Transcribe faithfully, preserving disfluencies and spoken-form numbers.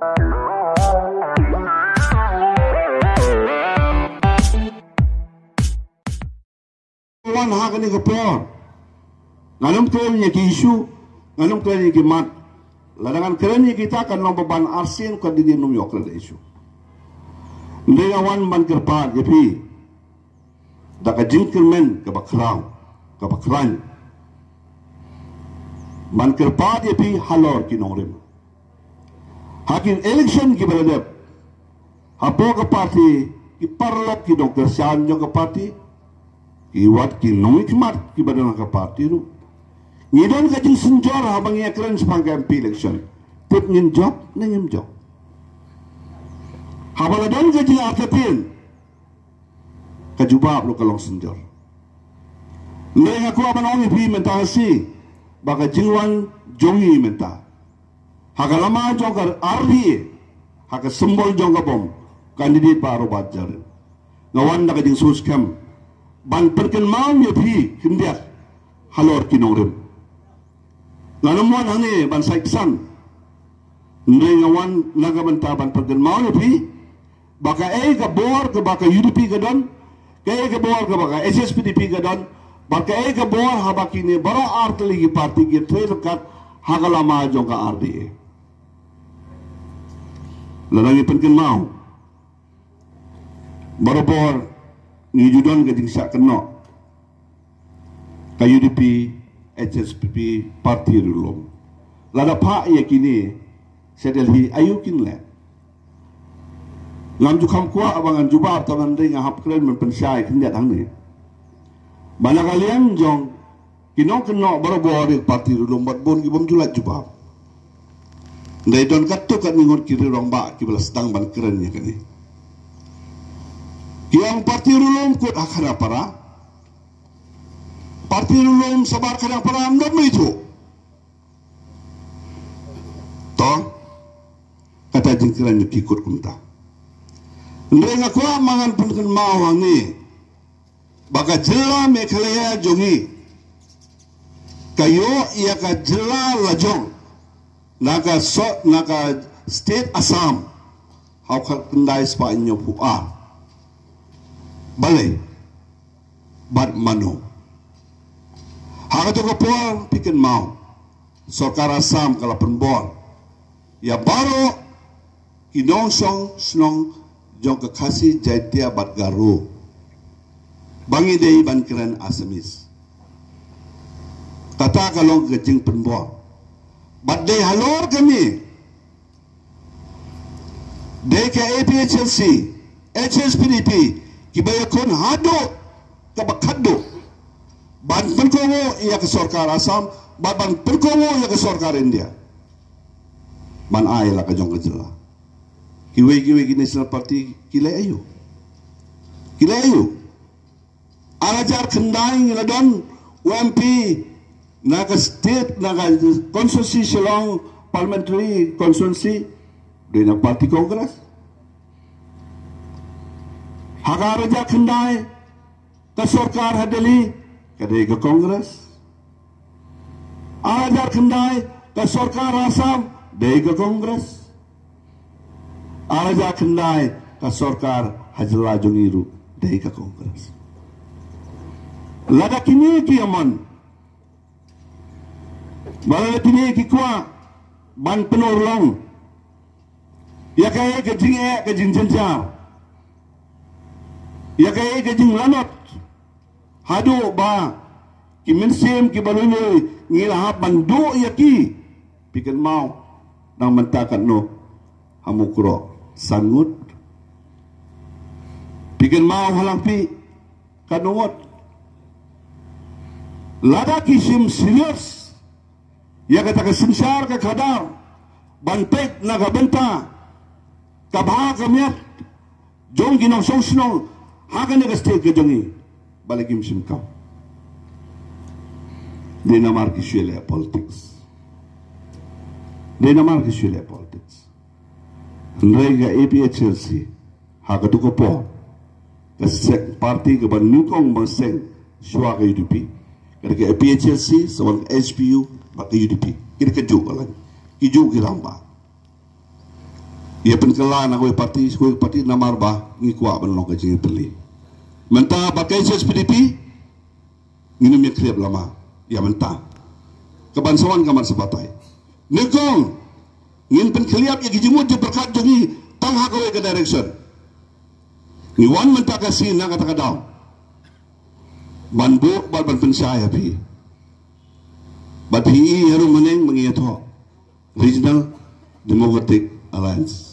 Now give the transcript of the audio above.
Wan ha kane ka por. Ngan ym kren ïa ki issue, ngan ym kren ïa ki mat. Lada ngan kren ïa kita kan long ba ban arsien ka dei dei ym ïoh kren issue. Hynrei nga wan ban kyrpad ïa phi da ka jingkyrmen kaba khraw, kaba khlaiñ. Ban kyrpad ïa phi halor ki nongrim. Ha ki election kiba la dep, hapoh ka party, ki paralok ki nongkyrshan jong ka party, ki wat ki nongmihkhmat kiba don ha ka party ruh, ngi don ka jingsynjor haba ngi ïakren shaphang ka M P election. Tip ngin jop ne ngim jop? Haba la don ka jingartatien, ka jubab ruh ka long synjor. Hynrei nga kwah ban ong ïa phi mynta shi ba ka jingwan jong ngi mynta ha ka lama jong ka R D A, ha ka symbol jong ka bom, candidate Bah Robert Jarin. Nga wan da ka jingsngewskhem ban pynkynmaw ïa phi khyndiat halor ki nongrim. Ngan ym wan hangne ban saitsan. Hynrei nga wan na ka bynta ban pynkynmaw ïa phi ba kaei ka bor kaba ka U D P ka don, kaei ka bor kaba ka H S P D P ka don, bad kaei ka bor haba kine baroh ar tylli ki party ki trei ryngkat ha ka lama jong ka R D A. Lada ngi pynkynmaw, barabor ngi ju don ka jingshah kynnoh ka U D P, H S P D P, party ri lum. Lada phah ïa kine sha Delhi, aïu kin leh? Ngam ju kham kwah ba ngan jubab, tang hynrei nga hap kren ban pynshai khyndiat hangne. Ba na ka liang jong ki nongkynnoh barabor ïa ka party ri lum bad bun ki bym ju lah jubab. Hynrei don katto katne ngut ki rangbah kiba la sdang ban kren ïa kane. Ki ong party ri lum kut ha Khanapara. Party ri lum shabar Khanapara ym don mei tu. To, kata jingkren ïa ki kut kumta. Hynrei nga kwah ba ngan pynkynmaw hangne ba ka jylla Meghalaya jong ngi ka ïoh ïa ka jylla lajong na ka so-, na ka state Assam ha u khatkhyndai spah hynñiewphew ar. Balei bad mano? Ha kato ka por, phi kynmaw, sorkar Assam ka la pynbor ïa baroh ki nongshong shnong jong ka Khasi, Jaintia bad Garo ba ngi dei ban kren Assamese. Kata ka long ka jingpynbor. Bad dei halor kane, dei ka A P H L C, H S P D P, kiba ïakhun haduh kaba khatduh ban pynkohnguh ïa ka sorkar Assam, bad ban pynkohnguh ïa ka sorkar India ban ai la ka jong ka jylla. Kiwei kiwei ki national party ki leh aïu? Ki leh aïu? Ar hajar khyndai ngi la don u M P na ka state, na ka constituency Shillong Parliamentary Constituency, dei na party Congress. Ha ka ar hajar khyndai ka sorkar ha Delhi ka dei ka Congress. Ar hajar khyndai ka sorkar Assam dei ka Congress. Ar hajar khyndai ka sorkar ha jylla jong ngi ruh dei ka Congress. Lada kine ki ïaman, ba lada kine ki kwah ban pynurlong ïa kaei ka jingeh ka jingjynjar, ïa kaei ka jinglanot, haduh ba ki mynsiem kiba lui lui ngi la hap ban duh ïa ki. Phi kynmaw, nang mynta katno ha Mukroh, san ngut. Phi kynmaw ha Langpih, katno ngut. Lada ki shim serious ïa kata ka synshar ka khadar ban peit na ka bynta ka bha ka miat jong ki nongshong shnong ha kane ka state ka jong ngi, balei kim shim kam? Dei namar ki shu leh politics. Dei namar ki shu leh politics. Hynrei ka A P H L C ha kato ka por, ka seng party kaba nyngkong ba seng shuwa ka U D P, ka dei ka A P H L C, sa wan ka H P U bad ka U D P. Ki dei kajuh ka lain, kijuh ki rangbah. Ïa pynkylla na kawei parti sha kawei parti namar ba ngi kwah ban long ka jingpynlong. Mynta ba ka H S P D P ngin ym ïa khlieh lama ïa mynta. Ka ban sa wan ka mat sa batai. Nyngkong ngin pynkhlieh ïa ki jingmut jingpyrkhat jong ngi tang ha kawei ka direction. Ngi wan mynta ka sngi na kata ka daw ban buh bad ban pynshai ha phi. Bad phi i harum haneng ma ngi ïathoh Regional Democratic Alliance.